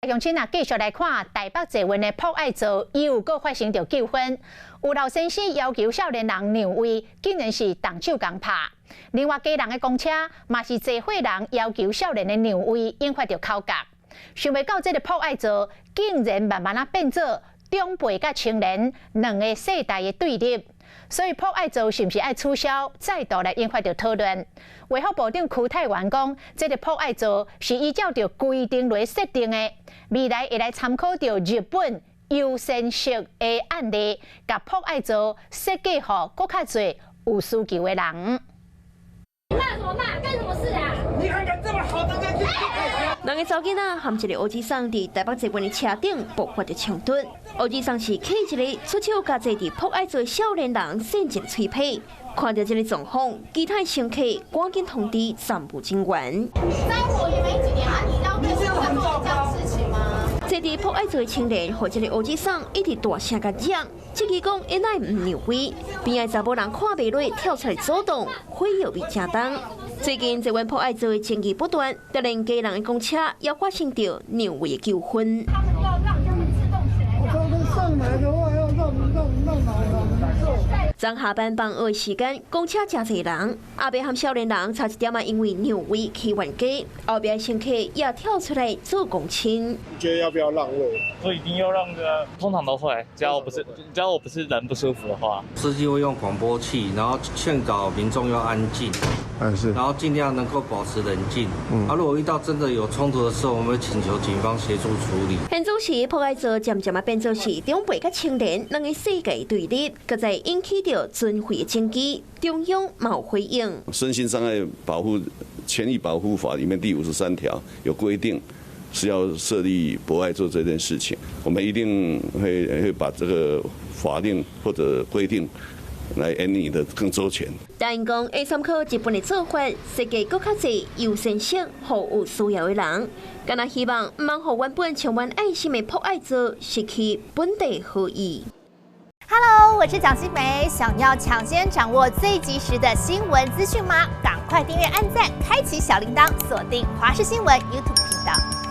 鄉親啊，繼續來看台北捷運的博愛座又閣發生著糾紛，有老先生要求少年人讓位，竟然是動手共拍。另外，基隆的公車嘛是坐伙人要求少年的讓位，引發著口角。想袂到這个博愛座竟然慢慢仔變做長輩佮青年兩个世代的對立。所以博愛座是毋是愛取消，再度來引發著討論。衛福部長邱泰源講，這个博愛座是依照著規定來設定的，未來會來參考著日本優先席的案例，共博愛座設計予閣較濟有需求的人。你罵什麼罵？幹什麼事啊？你還敢這麼好的個？兩个查某囡仔和一个烏吉桑佇台北捷運的車頂爆發著衝突。烏吉桑是起一个出手共坐佇博愛座少年人扇一个喙䫌，看著這个狀況，其他乘客趕緊通知站務人員。在我也沒幾年啊，你要對我會做這樣事情嗎？坐佇博愛座的青年，予這个烏吉桑一直大聲共嚷，質疑講伊哪會毋讓位，邊仔查某人看袂落，跳出來阻擋，火藥味誠重。最近捷運博愛座的爭議不斷，就連基隆的公車也發生著讓位的糾紛。他們要讓他們自動起來。他們上來的話要讓讓讓哪讓座。昨下班放學時間，公車誠濟人，阿伯和少年人差一點仔因為讓位起冤家，後壁乘客也跳出來做公親。你覺得要不要讓位？我一定要讓的，通常都會，只要我不是人不舒服的話。司機會用廣播器，然後勸導民眾要安靜，是，然後盡量能夠保持冷靜。啊，如果遇到真的有衝突的時候，我們會請求警方協助處理。現主時博愛座漸漸仔變做是長輩佮青年兩个世界對立，閣再引起著尊貴的爭議，中央嘛有回應。身心障礙保護權益保護法裡面第53條有規定，是要設立博愛座這件事情，我們一定會把這個法令或者規定來研擬得更周全。但𪜶講會參考日本的做法，設計閣較濟優先席，予有需要的人。敢若希望毋通予原本充滿愛心的博愛座失去本地好意。 Hello，我是蔣新梅，想要搶先掌握最及時的新聞資訊嗎？趕快訂閱、按讚、開啟小鈴鐺，鎖定華視新聞 YouTube 頻道。